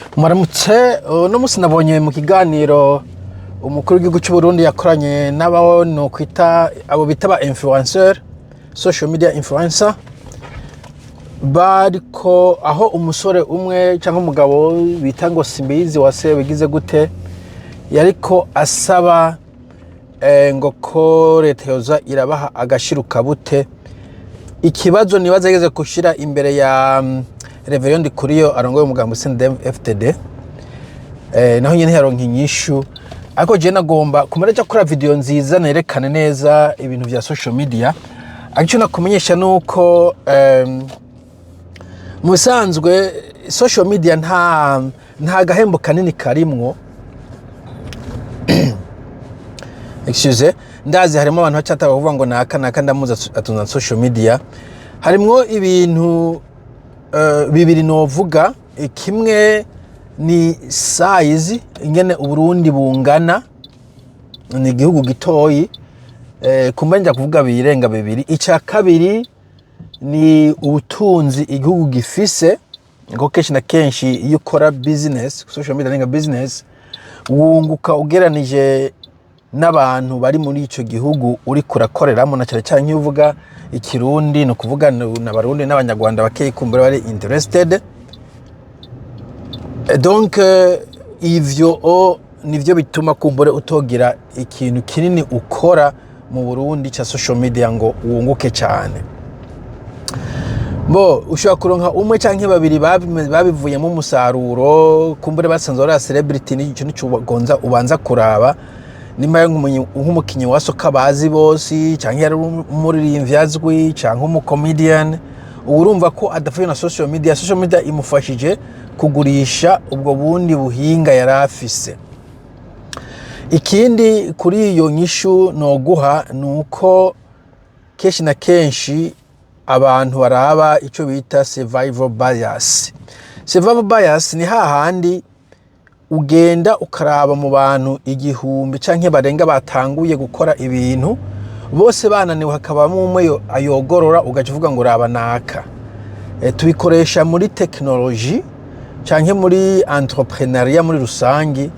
Muramutse. Uno munsi nabonye mu kiganiro umukuru w'igihugu cy'u Burundi yakoranye n'abo nokwita abo bita ba influencer, social media influencer, bariko aho umusore umwe cyangwa umugabo bita ngo Simbizi wase bigize gute, yariko asaba ngo ko leta yoza irabaha agashirukabute. Ikibazo nibaza yageze gushira imbere ya Reverien Ndikuriyo arongoye umugambi CNDD-FDD, naho nyene yaronka inyishu. Ariko je nagomba kumara gukora video nziza nerekane neza ibintu vya social media. Ariko ico nakumenyesha nuko mu bisanzwe social media nta gahembo kanini karimwo. Excuse, ndazi harimo abantu bacataka kuvuga ngo naka naka ndamuzi atunza social media. Harimwo ibintu bibiri novuga. Kimwe ni size, ingene Uburundi bungana, ni igihugu gitoyi. Kumba nja kuvuga birenga bibiri. Ica kabiri ni ubutunzi igihugu gifise, ngo kenshi na kenshi iyo ukora business, social media ni nka business, wunguka ugeranije n'abantu bari muri ico gihugu uri kurakoreramo, na cyane cyane nk'iyo uvuga Ikirundi, ni ukuvuga n'Abarundi n'Abanyarwanda bakeyi kumbura bari interested. Donc ivyo o nivyo bituma kumbure utogira ikintu kinini ukora mu Burundi ca social media ngo wunguke cyane. Bo ushobora kuronka umwe canke babiri babivuyemo umusaruro, kumbure basanzwe ari celebrity. Nico nico ugonza ubanza kuraba, nimba ari nk'umukinyi wa soka bazi bose, canke yari umuririmbyi azwi, canke umucomedian, ubu urumva ko adafuye na social media. Social media imufashije kugurisha ubwo bundi buhinga yari afise. Ikindi kuri iyo nyishu noguha ni uko kenshi na kenshi abantu baraba icyo bita survival bias. Survival bias ni hahandi ugenda ukaraba mu bantu 1000 canke barenga batanguye gukora ibintu, bose bananiwe, hakabamo umwe ayogorora, ugaca uvuga ngo raba naka. Tubikoresha muri tekinoloji canke muri entrepreneuriat muri rusangi.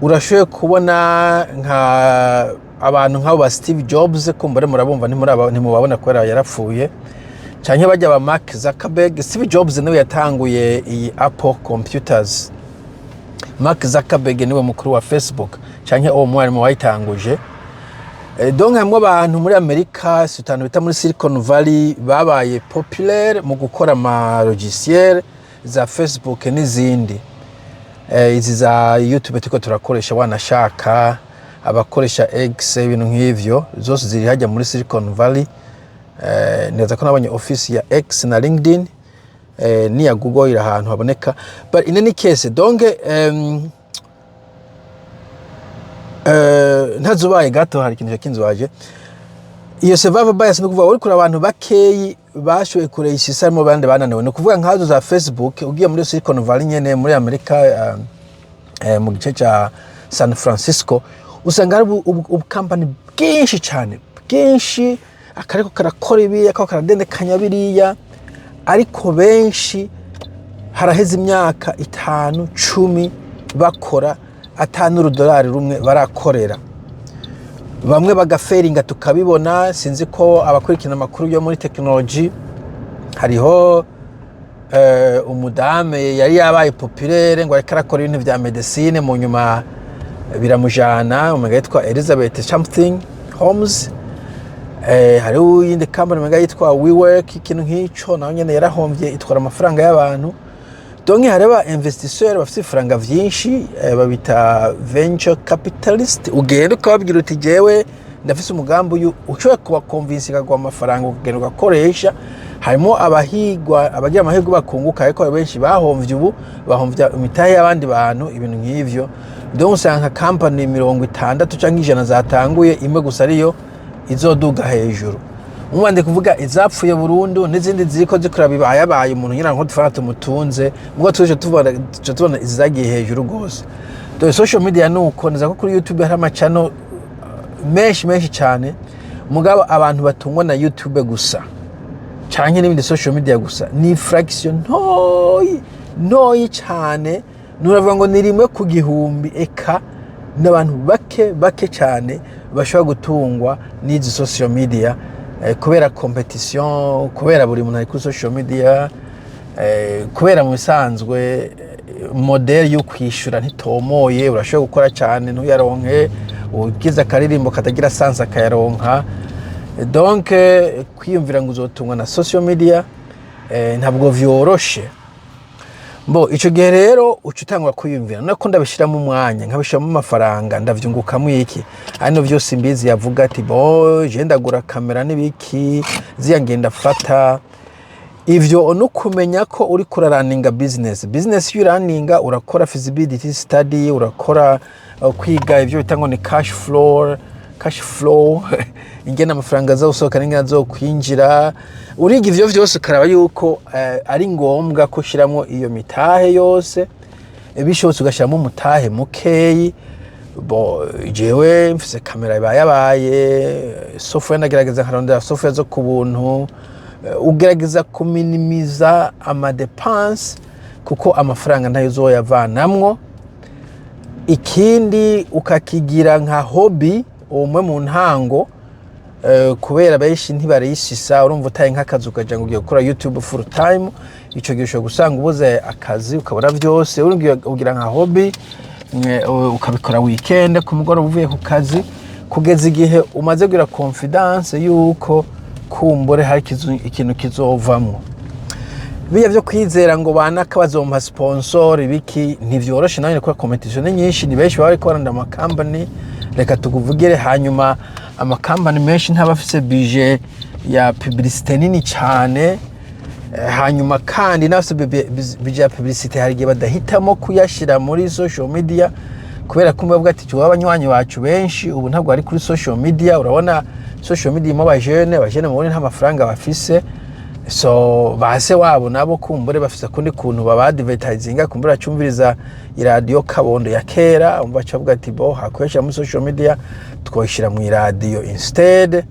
Urashoboye kubona nka abantu nk'abo ba Steve Jobs, kumbure murabumva, ntimubabona kubera yarapfuye, canke bajya ba Mark Zuckerberg. Steve Jobs niwe yatanguye iyi Apple Computers, Mark Zuckerberg niwe mukuru wa Facebook canke uwo mwarimu wayitanguje. Donc hamwe abantu muri Amerika sitanu bita muri Silicon Valley babaye populaire mu gukora ama logiciel za Facebook n'izindi. Izi za YouTube turiko turakoresha, wanashaka abakoresha X, ibintu nk'ivyo zose ziri hajya muri Silicon Valley. Neza ko nabonye office ya X na LinkedIn, n'iya Google iri ahantu haboneka. But in any case, donc ntazubaye gato, hari ikintu kinzubaje. Iyo survival bias ni ukuvuga uri kure abantu bakeyi bashoboye kureisha isi, harimo bandi bananiwe. Ni ukuvuga nkazo za Facebook, ugiye muri Silicon Valley nyene muri Amerika, mu gice ca San Francisco, usanga hari ubukampani bwinshi cyane bwinshi, akariko karakora ibi, akariko karadendekanya biriya, ariko benshi haraheze imyaka 5, 10 bakora ata n'urudolari rumwe barakorera. Bamwe bagaferinga tukabibona. Sinzi ko abakurikirana amakuru yo muri tekinoloji, hariho umudame yari yabaye populaire ngo ariko arakora ibintu vya medecine, mu nyuma biramujana, umenga yitwa Elizabeth something Holmes. Hariho iyindi company umenga yitwa WeWork, ikintu nk'ico, nayo nyene yarahomvye, itwara amafaranga y'abantu. Donc hari aba investisseur bafite ifaranga vyinshi, babita venture capitalist. Ugenda ukababwira uti: "Jewe ndafise umugambi uyu", ushobora kubakonvinsa ikaguha amafaranga, ukagenda ugakoresha. Harimo abahigwa, abagira amahirwe bakunguka, ariko benshi bahomvye, ubu bahomvya imitahe y'abandi bantu, ibintu nk'ivyo. Donc usanga nka company 60 canke 100 zatanguye, imwe gusa ariyo izoduga hejuru. Umva, ndi kuvuga izapfuye burundu n'izindi ziriko zikora bibayabaye, umuntu ngira ngo udufaranga tumutunze, ubwo tuje tubona, tuje tubona izagiye hejuru rwose. Dore social media nuko niza ko kuri YouTube hari amacano menshi menshi cyane, mugabo abantu batungwa na YouTube gusa canke n'ibindi social media gusa ni fraction ntoyi ntoyi cyane. Nuravuga ngo ni rimwe ku gihumbi, eka n'abantu bake bake cyane bashobora gutungwa n'izi social media, kubera competition, kubera buri muntu ari kuri social media, kubera mu bisanzwe modèle yo kwishyura ntitomoye. Urashobora gukora cyane ntuyaronke, ugize akaririmbo katagira sens akayaronka. Donc kwiyumvira ngo uzotungwa na social media ntabwo vyoroshe. Bo ico gihe rero uca utangura kwiyumvira nako ndabishiramo umwanya, nkabishiramo amafaranga, ndavyungukamo iki? Arino vyose imbizi yavuga ati: "Bo je ndagura kamera n'ibiki ziya ngenda fata ivyo." No kumenya ko uri kuraraninga business. Business iyo uraninga, urakora feasibility study, urakora kwiga ivyo bita ngo ni cash flow, ingene amafaranga azosohoka n'ingene azokwinjira. Uriga ivyo vyose, ukaraba yuko ari ngombwa ko ushiramwo iyo mitahe yose. Bishobotse ugashyiramo umutahe mukeyi. Bo jewe mfise kamera ibayabaye, software ndagerageza nkarondera software zo ku buntu. Ugerageza kuminimiza ama dépenses kuko amafaranga ntayo uzoyavanamwo. Ikindi, ukakigira nka hobby umwe mu ntango, kubera benshi ntibarayisisa. Urumva, utaye nk'akazi ukaja ngo ugiye gukora YouTube full time, ico gihe ushobora gusanga ubuze akazi, ukabura vyose. Urumva, ugira nka hobby, ukabikora weekend, ku mugoroba uvuye ku kazi, kugeza igihe umaze kugira confiance yuko kumbure hari ikintu kizovamwo. Biya vyo kwizera ngo banaka bazompa sponsor ibiki, ntivyoroshe nawe, kubera competition ni nyinshi, ni benshi baba bariko baranda amakampani. Reka tukuvugire, hanyuma amakampani menshi ntaba afise budget ya publicité nini cane. Hanyuma kandi n'abafise budget ya publicité hari igihe badahitamo kuyashira muri social media, kubera ko bavuga ati: "Tuba abanywanyi bacu benshi ubu ntabwo bari kuri social media." Urabona, social media irimo abajene, abajene mubone nta mafaranga bafise, so base wabo nabo kumbure bafise akundi kuntu baba advertisinga, kumbure bacumviriza iradiyo kabondo ya kera. Umva, baca ati: "Bo hakoresha muri social media, twoyishira mu iradiyo instead."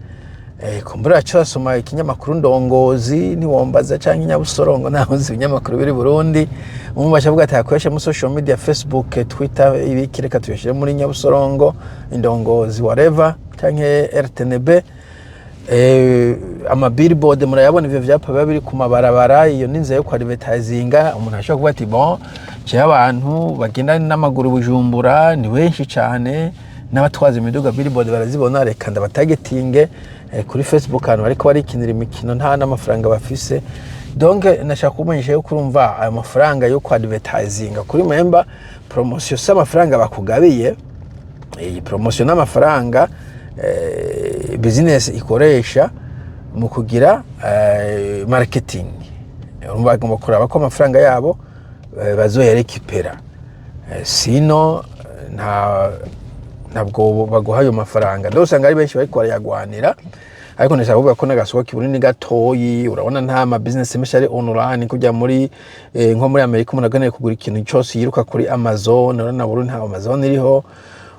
Kumbure baca basoma ikinyamakuru Ndongozi, ntiwombaza, canke Nyabusorongo, naho nzi ibinyamakuru biri Burundi. Umva, baca bavuga ati: "Hakoresha muri social media, Facebook, Twitter, ibiki, reka tuyashire muri Nyabusorongo, Indongozi, whatever, canke RTNB." Ama billboard murayabona, ivyo vyapa biba biri ku mabarabara, iyo ni inzira yo ku advertisinga. Umuntu ashobora kuvuga ati: "Bon, jewe abantu bagenda n'amaguru Bujumbura ni benshi cane, n'abatwaza imiduga billboard barazibona, reka ndabatargetinge kuri Facebook, ahantu bariko barikinira imikino nta n'amafaranga bafise." Donc nashaka kumenyesha yuko, urumva, ayo mafaranga yo ku advertisinga kuri memba promotion si amafaranga bakugabiye. Iyi promotion n'amafaranga business ikoresha mu kugira marketing. Urumva, bagomba kuraba ko amafaranga yabo bazoyarekipera. Sino ntabwo baguha ayo mafaranga. Ndetse usanga ari benshi bariko barayagwanira. Ariko ndashaka kuvuga ko n'agasoko k'Iburundi ni gatoyi. Urabona, nta ma business menshi ari online kujya muri nko muri Amerika, umuntu akeneye kugura ikintu cyose yiruka kuri Amazon. Urabona, Burundi nta Amazon iriho.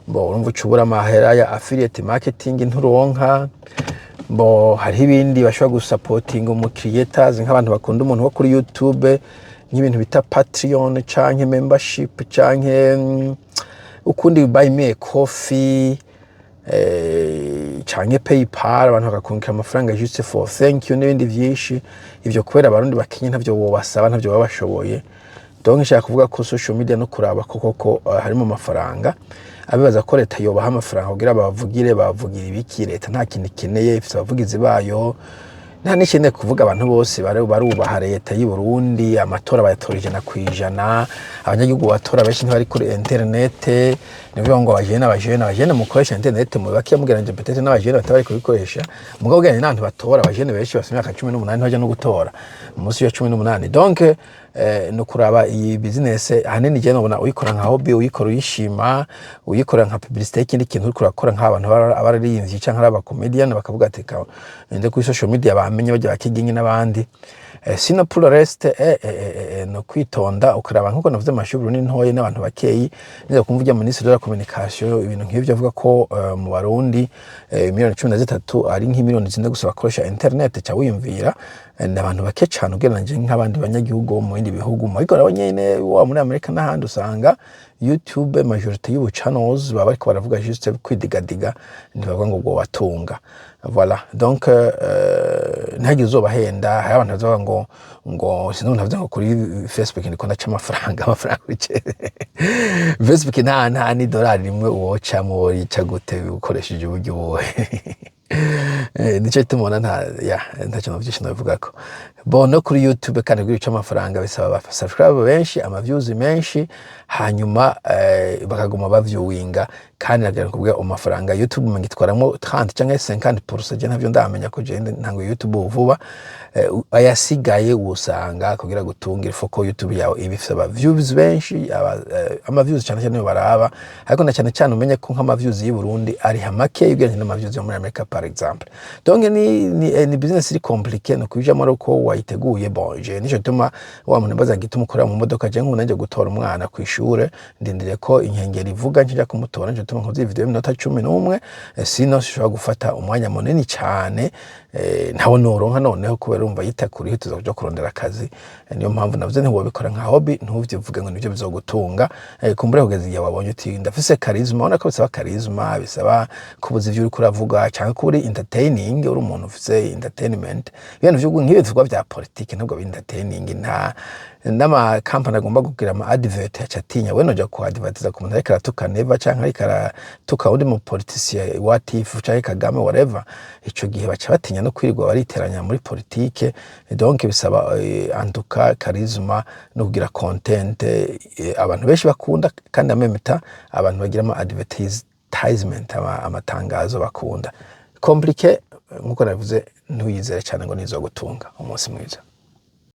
Bo urumva, ucubura amahera ya affiliate marketing nturonka. Bo hariho ibindi bashobora gusapotinga umu creators, nk'abantu bakunda umuntu wo kuri YouTube, nk'ibintu bita Patreon canke membership canke ukundi Buy Me a Coffee, canke PayPal, abantu bakakungikira amafaranga just for thank you n'ibindi vyinshi. Ivyo kubera Abarundi bakenye ntavyo wobasaba, ntavyo baba bashoboye. Donc nshaka kuvuga ko social media no kuraba ko koko harimo amafaranga. Abibaza ko leta yobaha amafaranga kugira bavugire, bavugira ibiki? Leta nta kintu ikeneye, ifise abavugizi bayo, nta n'ikeneye kuvuga. Abantu bose barubaha leta y'u Burundi, amatora bayatora 100%. Abanyagihugu batora benshi ntibari kuri internet. Ni ukuvuga ngo abajene mukoresha internet mu bakiya mugereranyije peut-être n'abajene bataba bari kubikoresha. Mugabo ugereranyije n'abantu batora, abajene benshi bafite imyaka 18 ntibaja no gutora munsi ya 18. Donc no kuraba iyi business ahanini je nobona uyikora nka hobby, uyikora uyishima, uyikora nka publicité y'ikindi kintu uriko urakora, nk'abantu abaririmbyi canke ari aba comedian, bakavuga ati: "Ka nde kuri social media bamenye bajya bakigingi n'abandi." Sinon pour le reste, no kwitonda, ukaraba nkuko navuze, amashuri ni ntoye n'abantu bakeyi. Niza kumva ujya ministre de la communication, ibintu nk'ivyo avuga ko mu Barundi miliyoni 13 ari nk'imiliyoni 4 gusa bakoresha internet, ca wiyumvira. Ni abantu bake cane ugereranyije nk'abandi banyagihugu bo mu bindi bihugu, ariko nabo nyene wa muri Amerika n'ahandi usanga YouTube majorité y'ubu channels baba bariko baravuga juste kwidigadiga, ntibavuga ngo bwobatunga. Voilà, donc ntihagire uzobahenda. Hari abantu bavuga ngo sinzi, umuntu avuze ngo kuri Facebook ndiko ndaca amafaranga kuri Facebook, nta n'idolari rimwe wocamwo. Worica gute? Ukoresheje uburyo ubuhe? Nico gituma ubona nta ya nta kintu vyinshi nabivugako. Bon, no kuri YouTube kandi kugira uce amafaranga bisaba aba subscribe benshi, ama views menshi, hanyuma bakaguma baviewinga. Kandi nagira kubwira amafaranga YouTube umenga itwaramwo 30 canke 50%, je ntavyo ndamenya ko je ntango YouTube vuba. Ayasigaye usanga kugira gutunga ifo ko YouTube yawe iba ifise aba views benshi, ama views cyane cyane niyo baraba. Ariko na cyane cyane umenye ko nk'ama views y'i Burundi ari make ugereranyije n'ama views yo muri Amerika, par exemple. Donc ni business iri compliqué, no kujamo ari uko wayiteguye. Bon, je nico gituma wa muntu mbaza gituma ukorera mu modoka, je nk'ubu nanjye gutora umwana ku ishure, ndindiriye ko inkengeri ivuga ncija kumutora. Nico gituma nkoze iyi video y'iminota 11, sino sishobora gufata umwanya munini cyane, ntawo noronka noneho kubera urumva yitakuriye tuza kuja kurondera akazi. Niyo mpamvu navuze ntiwobikora nka hobby, ntuvyivuge ngo nivyo bizogutunga. Kumbure kugeza igihe wabonye uti ndafise charisma. Ubona ko bisaba charisma, bisaba kubuza ivyo uriko uravuga canke kuba uri entertaining, uri umuntu ufise entertainment. Ibintu vyo nk'ibi bivuga vya politike ntabwo biri entertaining, nta n'amakampani agomba kugira ama advert aca atinya. We noja ku advertisa ku muntu ariko aratuka Neva canke ariko aratuka undi mu politicien what if canke Kagame, whatever. Ico gihe baca batinya no kwirirwa bariteranya muri politike. Donc bisaba antuka charisma no kugira content abantu benshi bakunda, kandi amemeta abantu bagira ama advertisement, amatangazo bakunda. Compliqué nkuko nabivuze, ntuyizere cyane ngo nizo gutunga. Umunsi mwiza.